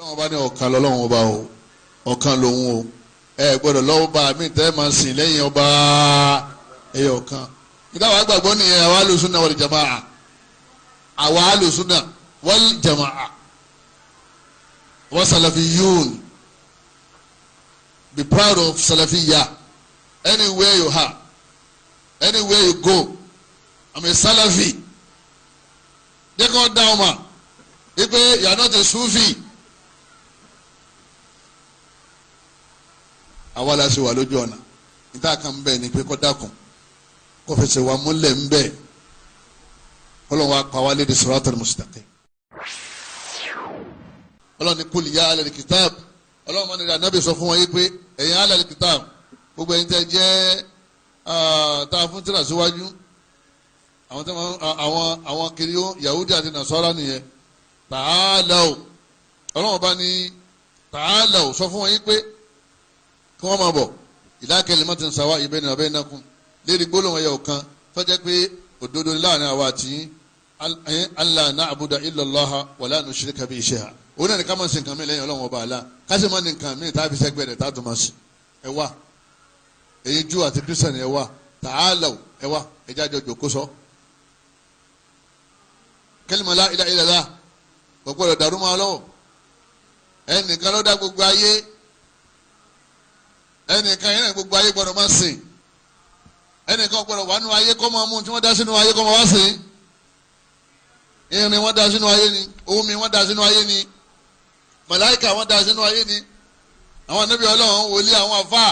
Ọlọ́run bá ní ọ̀kan lọ́lọ́run ọba o, ọ̀kan lòun o. Ẹ gbọ́dọ̀ lọ́wọ́ bá mi tẹ́ máa sìn lẹ́yìn ọba ẹyọ kan. Nígbà wàá gbàgbọ́ nìyẹn, àwa alùsùnà wal jamaa, àwa alùsùnà wal jamaa wa salafiyun. Be proud of Salafiyya anywhere you are, anywhere you go. I'm a Salafi. Jẹ́ kí wọ́n dá ọmọ wípé you are not a Sufi. Àwa la ṣe wà lójú ọ̀nà. Níta kan bẹ́ẹ̀ ni pé kó dákun, kó fẹsẹ̀ wa múlẹ̀ ń bẹ́ẹ̀, kọ́lọ́n wa pa wá léde siratal mustaqim. Ọlọ́run ní kul ya ahlal kitab. Ọlọ́run mọ́ni rẹ̀ anábì sọ fún wọn yìí pé ẹ̀yin ahlal kitab, gbogbo ẹ̀yin tẹ́ jẹ́ tá a fún tírà síwájú, àwọn tẹ́ àwọn kiri Yahudi àti Nasara nìyẹn. Ta'alaw, ọlọ́run bá ní ta'alaw, sọ fún wọn yìí pé kí wọ́n máa bọ̀ ila kalimatin sawa'in baynana wa baynakum, lérí gbólóhùn ẹyọ kan tó jẹ́ pé òdodo láàrin àwa àti alla na'buda illa Allaha wa la nushrika bihi shay'a. Òun náà ní ká máa sin nǹkan mi lẹ́yìn ọlọ́run ọba àlá, ká sì máa ní nǹkan mi tá a fi sẹ́gbẹ̀ẹ́ rẹ̀ tá a tún máa sìn. Ẹ wá, èyí Júù àti Kírísítẹ̀nì, ẹ wá, ta'alaw, ẹ wá, ẹ jáde ọjọ́ kó sọ. Kalima la ilaha illallah kò gbọdọ̀ dàrú máa lọ́wọ́. Ẹnìkan ló dá gbogbo ayé, ẹnìkan yẹn gbogbo ayé gbọdọ̀ máa sìn. Ẹnìkan gbọdọ̀ wà nínú ayé kọ́ máa mú tí wọ́n dá sínú ayé kọ́ máa wá sìn. Irin wọ́n dá sínú ayé ni, omi wọ́n dá sínú ayé ni, màláíkà wọ́n dá sínú ayé ni, àwọn ànábì Ọlọ́run, wòlíì, àwọn àfáà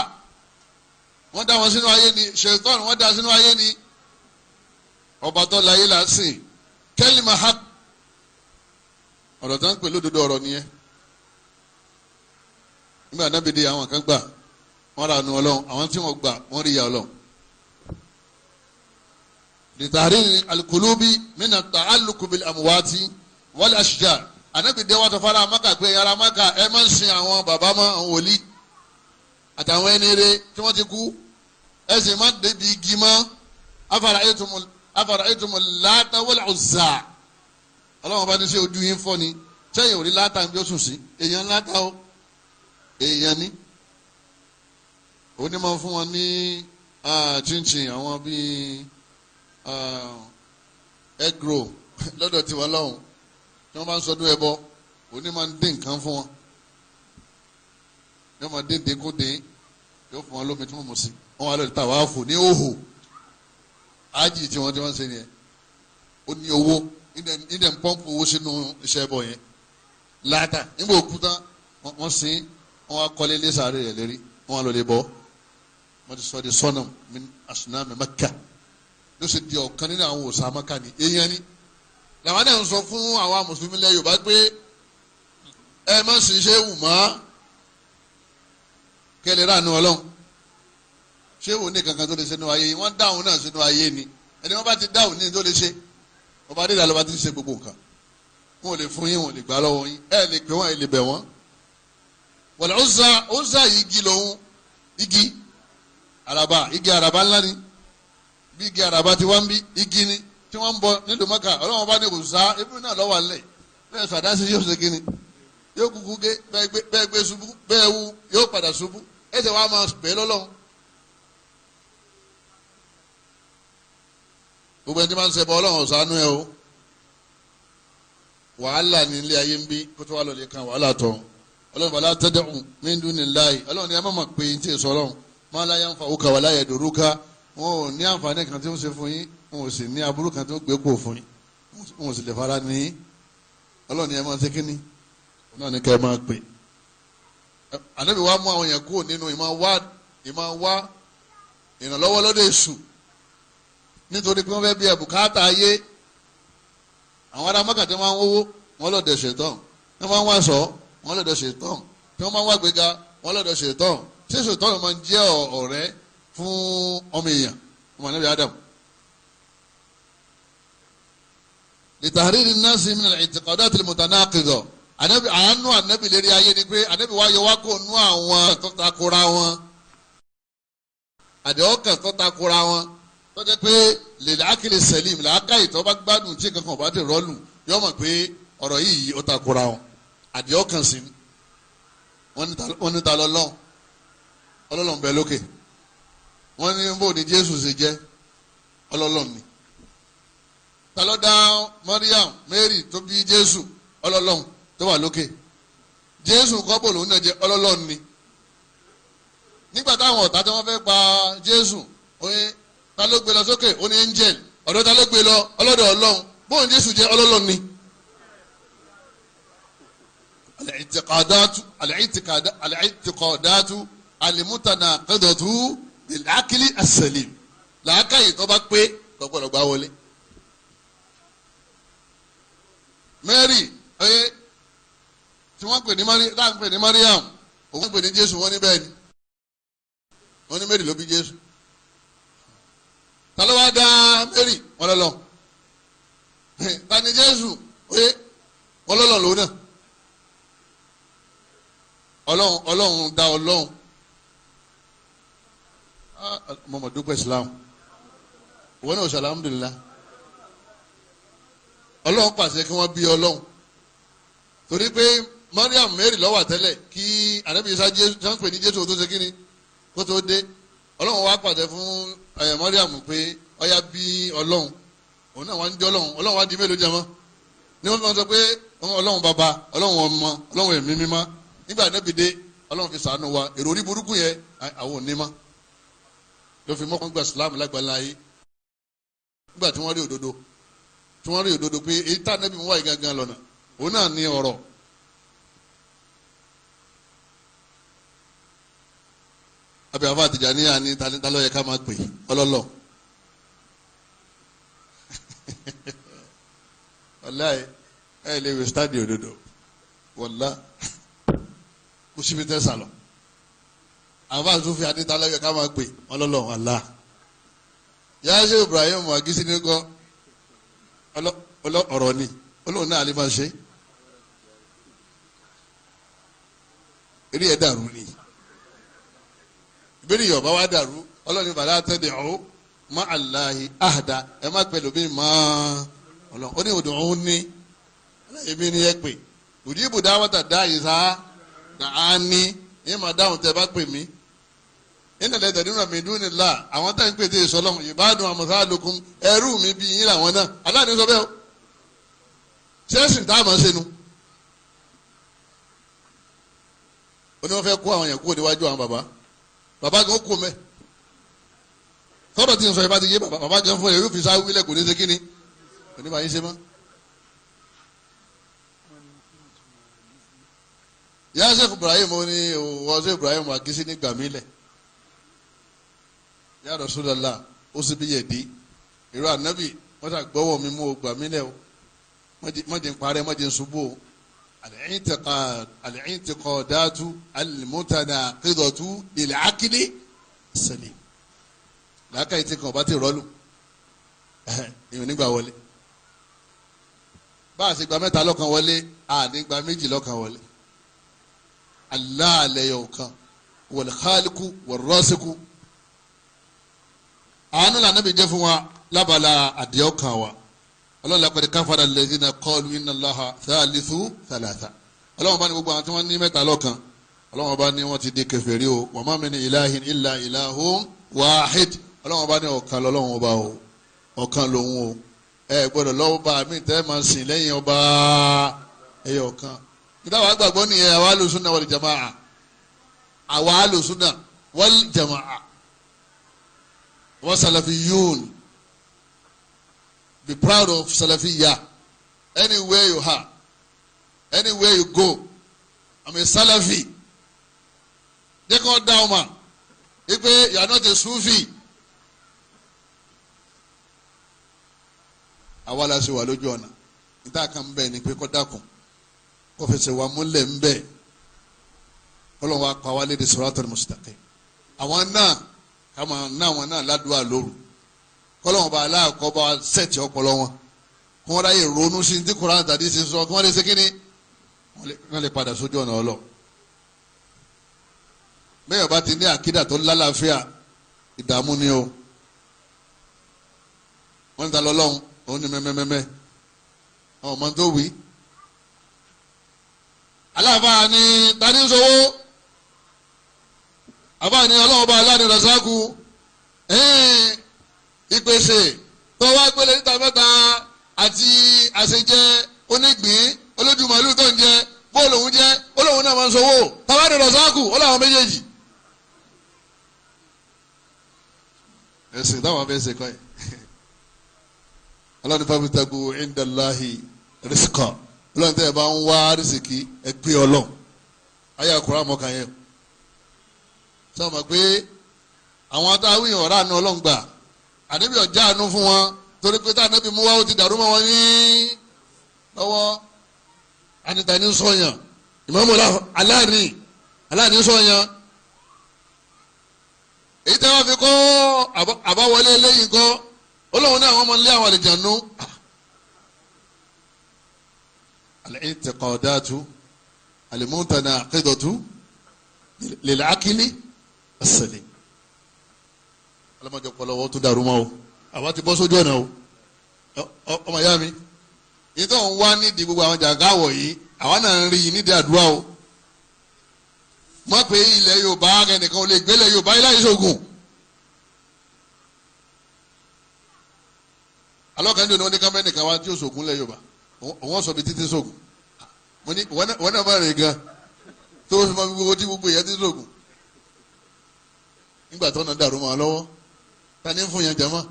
wọ́n dá wọn sínú ayé ni, ṣètọ́nù wọ́n dá sínú ayé ni. Ọba tó láyé là ń sìn. Kẹ́lìmà haq, ọ̀rọ̀ tó ń pè lódodo ọ̀rọ̀ nìyẹn. Nígbà ànábì dé, àwọn kan gbà wọ́n rà nù Ọlọ́run, àwọn tí wọ́n gbà wọ́n rí ìyà Ọlọ́run. Litahrir al-qulubi min at-ta'alluq bil-amwati wal-ashjar. Ànábì dé wọ́n tó fara Mákà pé ara Mákà, ẹ má ń sin àwọn bàbá mọ́, àwọn wòlíì àtàwọn ẹni rere tí wọ́n ti kú, ẹ sì má débi igi mọ́. Afara'aytum Lata wal-Uzza. Ọlọ́run bá ní ṣe ojú yín fọ́ ni, sẹ́yìn ò rí Láta bí ó sùn sí? Èèyàn Láta o, èèyàn ní onímọ̀ fún wọn ní chinchin, àwọn bíi egg roll lọ́dọ̀ tiwọn lọ́hùn tí wọ́n bá ń sọdún ẹbọ, onímọ̀ ń dín nǹkan fún wọn, yóò máa dín dín kó dín, yóò fún wọn lómi tí wọ́n mú sí, wọ́n wà lórí tàwa fò ní òhò ájì tí wọ́n ti wọ́n ń ṣe nìyẹn. Ó ní owó nídẹ̀ ń pọ́ǹpù owó sínú iṣẹ́ ẹbọ yẹn. Láta nígbà òkú tán, wọ́n sin, wọ́n wá kọ́lé lẹ́sàárẹ̀ rẹ̀ lérí, wọ́n wá lọ lè bọ́. Wọ́n ti sọ di sọ́nà min asunami Mẹ́kà, ló sì di ọ̀kan nínú àwọn òòṣà Mẹ́kà ní èèyàn ni. Làwọn náà ń sọ fún àwọn mùsùlùmí lẹ Yorùbá pé ẹ má sì ṣe wù mọ́ kẹlẹ́ ránú Ọlọ́run. Ṣé wò ní kankan tó lè ṣe nínú ayé? Wọ́n dáhùn náà sínú ayé ni. Ẹni wọ́n bá ti dáhùn ní tó lè ṣe, ọba adéda lọ́ba ti ń ṣe gbogbo nǹkan. Wọn ò lè fún yín, wọn ò lè gbà lọ́wọ́ yín, ẹ lè pè wọ́n, ẹ lè bẹ̀ wọ́n. Wal Uzza, Uzza yìí igi lòun, igi araba, igi araba ńlá ni. Bí igi araba ti wá ń bí igi ni tí wọ́n ń bọ nílùú Mẹ́kà. Ọlọ́wọ́n bá ní Uzza ebi náà lọ́wọ́ alẹ́ bẹ́ẹ̀ sàdásí yóò ṣe kíni, yóò kúkú gé, bẹ́ẹ̀ gbé ṣubú, bẹ́ẹ̀ wú, yóò padà ṣubú, ẹsẹ̀ wa máa bẹ́ẹ̀ lọ́lọ́run. Gbogbo ẹni tí wọ́n ń ṣẹbọ, Ọlọ́run ọ̀sánú ẹ o. Wàhálà ní ilé ayé ń bí kó tó wà lọ́lẹ̀ kan wàhálà tọ̀. Ọlọ́run bá látẹ́dẹ̀hùn min dunillahi. Ọlọ́run ni ẹ má mà pé ní tí ì sọ Ọlọ́run máa la yanfa'uka wala yaduruka. Wọn ò ní àǹfààní kan tí ó ń ṣe fún yín, wọn ò sì ní aburú kan tí ó gbé kó fún yín, wọn ò sì lè fara ní. Ọlọ́run ni ẹ máa ṣe kínní, òun náà ní ká ẹ máa pè. Ànábì wa mú àwọn èèyàn kúrò nínú ìmọ̀ wá ìrànlọ́wọ́ lọ́dọ̀ èṣù, nítorí pé wọ́n fẹ́ bí ẹ̀bùkátà ayé. Àwọn ará Mákà tí wọ́n máa ń wówó, wọ́n lọ́dọ̀ ṣètọ́n. Tí wọ́n máa ń wá sọ, wọ́n lọ́dọ̀ ṣètọ́n. Tí wọ́n máa ń wá gbéga, wọ́n lọ́dọ̀ ṣètọ́n. Ṣé ṣètọ́n máa ń jẹ́ ọ̀rẹ́ fún ọmọ èèyàn, ọmọ Ànábì Adam? Litahriri nasi min al-i'tiqadat al-mutanaqida. Ànábì àánú Ànábì lérí ayé ni pé Ànábì wá yọ wá kó nú àwọn tó takora wọn, àdéhùn tó takora wọn, tó jẹ́ pé lil akili salim, làákàyè tó bá gbádùn tí kankan bá ti rọ́ọ̀lù, yọ mọ̀ pé ọ̀rọ̀ yìí ó takora wọn, àdéhùn kan sí ni. Wọ́n ní ta lọ́lọ́run, ọlọ́lọ́run bẹ lókè. Wọ́n ní bó ni Jésù ṣe jẹ́, ọlọ́lọ́run ni. Ta ló dá Mariam, Mary tó bí Jésù? Ọlọ́lọ́run tó wà lókè. Jésù kọ́bọ̀ lòun náà jẹ́, ọlọ́lọ́run ni. Nígbà táwọn ọ̀tá tí wọ́n fẹ́ pa Jésù, oye, ta ló gbé lọ sókè? Ó ní angel. Ọ̀dọ̀ ta ló gbé lọ? Ọlọ́dọ̀ Ọlọ́run. Bóun Jésù jẹ́, ọlọ́lọ́run ni. Al-i'tiqadatu al-mutanaqidatu bil-aqli as-salim. Làákàyè tó bá pé kò gbọ́dọ̀ gbá wọlé. Mary, oye, tí wọ́n pè ní Mariam, táà ń pè ní Mariam, òun pè ní Jésù, wọ́n ní bẹ́ẹ̀ ni, wọ́n ní Mary ló bí Jésù. Ta ló wá dá Mary? Wọ́n lọ́lọ́. Ta ni Jésù? Oye, wọ́n lọ́lọ́ lòun náà. Ọlọ́run, Ọlọ́run dá Ọlọ́run. Mo mọ̀ dúpẹ́ Islam. Ìwọ náà ṣe alhamdulillah. Ọlọ́run pàṣẹ kí wọ́n bí Ọlọ́run, torí pé Mariam, Mary ló wà tẹ́lẹ̀ kí Ànábì Isa Jésù pè ní Jésù tó ṣe kí ni kó tó dé. Ọlọ́run wá pàṣẹ fún Mariam pé ó yá bí Ọlọ́run, òun náà wá ń jẹ́ Ọlọ́run. Ọlọ́run wá di mélòó jẹ́ mọ́ ni wọ́n fi máa sọ pé Ọlọ́run bàbá, Ọlọ́run ọmọ, Ọlọ́run ẹ̀mí mímọ́. Nígbà Ànábì dé, Ọlọ́run fi sànù wa, èrò orí burúkú yẹn àwọn ò ní mọ́, ló fi mọ́kàn gba Islam lágbàlá yìí. Nígbà tí wọ́n rí òdodo, tí wọ́n rí òdodo pé èyí tá Ànábì mú wáyé gangan lọ́nà, òun náà ní ọ̀rọ̀. Àbí àfa Tìjàníyà ní ta ló yẹ ká máa pè? Ọlọ́lọ́. Wàláyé ẹ lè wí sítáàdì òdodo, wàlá kò síbi tẹ́ sàlọ̀. Àfa Sufi àti ta ló yẹ ká máa pè? Ọlọ́lọ́, wàlá. Yàrá ṣe Ibrahim Agisi ní kọ́ ọ̀rọ̀ ni olóhùn náà lè máa ṣe eré ẹ̀ dàrú ni. Ìbéèrè Yorùbá wa dàrú. Ọlọ́ni bàdá tẹ́lẹ̀ ọ́ má aláhi àdá, ẹ má pẹ̀lú mi mọ́ Ọlọ́run. Ó ní odò òun ní èmi ni ẹ pè. Òdì ibùdó àwọn tàdá yìí sá dàá ní ẹ má dáhùn tẹ bá pè mí. Ìnàlẹ̀ tẹ̀lé mi dún ní là àwọn tá ń pè tẹ ìsọlọ́run ìbádùn àmọ̀sálòkun ẹrú mi bí yín làwọn náà. Aláàánú sọ bẹ́ẹ̀ o. Sẹ́sìn tá a máa ṣe nu. Ó ní wọ́n fẹ́ kó àwọn yẹn kúrò níwájú àwọn bàbá. Bàbá gan kú mẹ́. Sọ́dọ̀ tí n sọ ìbá ti yé bàbá, bàbá gan fún ẹ yóò fi sáré wílẹ̀, kò ní ṣe kíni, kò ní bá yín ṣe mọ́. Yá Sheikh Ibrahim, ó ní wọ́n Sheikh Ibrahim Agisi ní gbàmílẹ̀. Ya Rasulullah, ó sì bí yẹ̀dí. Ìró ànábì wọ́n sà gbọ́wọ́ mi mú o, gbàmílẹ̀ o, mọ̀jẹ̀ ń parẹ́, mọ̀jẹ̀ ń ṣubú o. Al-i'tiqadatu al-mutanaqidatu lil-aqli as-salim. Làákàyè tí kan bá ti rọ́ọ̀lù èèyàn nígbà wọlé. Bá a ṣe gba mẹ́ta lọ́kan wọlé, a ní gba méjì lọ́kan wọlé. Allah lẹ́yọ̀ kan, wal-khaliqu war-rasiqu. Àánú lànà bí jẹ́ fún wa lábala àdìọ́ kan wa. Ọlọ́run laqad kafara alladhina qalu inna Allaha thalithu thalatha. Ọlọ́run bá ní gbogbo àwọn tí wọ́n ní mẹ́ta lọ́kan, Ọlọ́run bá ní wọ́n ti di kèfèrí o. Wa ma min ilahin illa ilahun wahid. Ọlọ́run bá ní ọ̀kan lọ́lọ́run ọba o, ọ̀kan lòun o. Ẹ gbọ́dọ̀ lọ́wọ́ bá mi tẹ́ máa sìn lẹ́yìn ọba ẹyọ kan. Nígbà wàá gbàgbọ́ nìyẹn, àwa alùsùnà wal jamaa, àwa alùsùnà wal jamaa, wọ́n salafiyun. Be proud of Salafiyya anywhere you are, anywhere you go. I'm a Salafi. Jẹ́ kó dá ọmọ wípé you are not a Sufi. Àwa la ṣe wà lójú ọ̀nà. Níta kan bẹ́ẹ̀ ni pé kó dákun, kó fẹsẹ̀ wà múlẹ̀ ń bẹ́ẹ̀, kọ́lọ́n wa pa wá léde siratal mustaqim. Àwọn náà ká máa ná àwọn náà ládùúgbò lóru, kọ́lọ́n bá aláàkọ́ bá sẹ̀tì ọpọlọ wọn, kí wọ́n ráyè ronú sí ní Kùránì tàbí ṣe sọ, kí wọ́n lè ṣe kíni, wọ́n lè padà sójú ọ̀nà ọlọ́. Bẹ́ẹ̀ bá ti ní àkídà tó lálàáfíà, ìdààmú ni o. Wọ́n ní ta lọ́lọ́run, òun ní mẹ́mẹ́mẹ́mẹ́, ọmọ tó wí. Aláàfáà ni tani sowó, Àbáni ọlọ́run bá aláàánú rasaku ìpèsè tó wá gbélé níta mẹ́ta àti àṣejẹ onígbín olójú màálù tó ń jẹ bóòlù òun jẹ olóhùn náà máa ń sọwọ́ tàbá ní rasaku ó láwọn méjèèjì. Ẹ̀sìn táwọn afẹ́ ṣe kọ́ ẹ̀ ọlọ́run fábítàgù indallahi rizqa ọlọ́run tẹ́ ẹ bá ń wá rìsìkì ẹ gbé ọlọ́run ayé àkùrọ̀ àmọ́kàn yẹn sọ ma pé àwọn atáwìn ọ̀rá àánú ọlọ́run gbà ànábì ọ̀já àánú fún wọn torí pé tá ànábì mú wá ó ti dàrú mọ́ wọn ní lọ́wọ́ anita ní sọ̀yàn ìmáàmù aláàní aláàní sọ̀yàn èyí tẹ́ wọ́n fi kọ́ àbáwọlé eléyìí kọ́ olóhùn náà wọ́n máa ń lé àwọn àlejànú. Al-i'tiqadatu al-mutanaqidatu lil-aqli as-salim. Alamọjọ pọlọwọ tó dàrú mọ́ o àwa ti bọ́ sójú ọ̀nà o ọmọ ìyá mi yìí tó ń wá nídìí gbogbo àwọn jàǹkáwọ̀ yìí àwa náà ń rí yìí nídìí àdúrà o mọ̀ pé ilẹ̀ Yorùbá ẹnìkan ò lè gbélé Yorùbá yìí láyé sógun. Alọ́kànjọ́ ni wọ́n ní kámẹ́nì kan wá tí ó sògùn lẹ̀ Yorùbá òun sọ bí títí sògùn mo ní wọ́n náà má rìn gan tó fi máa gbogbo tí gbogbo èèyàn ti sògùn nígbà tó náà dàrú mọ́ ọ lọ́wọ́ ta ni ń fún yàn jama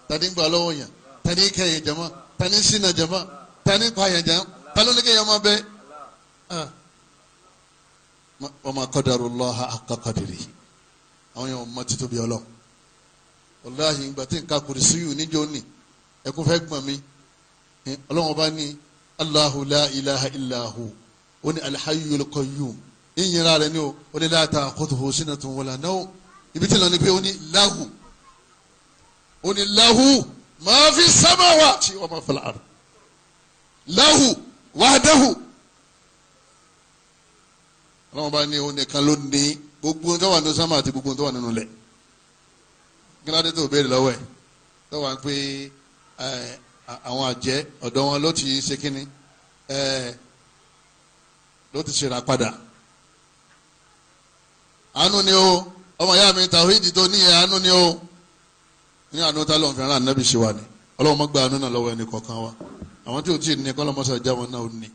ta ni ń gbà lọ́wọ́ yàn ta ni ń kẹ́ yàn jama ta ni ń ṣìnà jama ta ni ń pa yàn jama ta ló ní kẹ́ yàn máa bẹ́ wa ma qadarullaha haqqa qadrihi àwọn yàn ọmọ títóbi Ọlọ́run wàláhì ìgbà tí nǹkan kùrìsíyù níjó ní ẹkún fẹ́ gbọ̀n mi Ọlọ́run ọba ní Allahu la ilaha illa hu ó ní al-hayyul qayyum ìyìnra rẹ̀ ni ó ní la ta'khudhuhu sinatun wala nawm ibi tí lọ ni pé ó ní lahu ó ní lahu ma fi samawati wa ma fil ard lahu wahdahu Ọlọ́run ọba ní òun nìkan ló ní gbogbo tó wà nínú sámà àti gbogbo tó wà nínú ilẹ̀ kí ló dé tó béèrè lọ́wọ́ ẹ̀ tó wà ń pé àwọn àjẹ́ ọ̀dọ̀ wọn ló ti ṣe kínní ló ti ṣèrà padà àánú ni o ọmọ ìyá mi tàwídìí tó níyẹn àánú ni o ní àánú tá lóun fẹ́ràn ànábì ṣe wà ní Ọlọ́run má gba àánú náà lọ́wọ́ ẹnì kọ̀ọ̀kan wa àwọn tí ò tí ì ní kọ́lọ́mọ́sá ìjà wọn náà ò ní.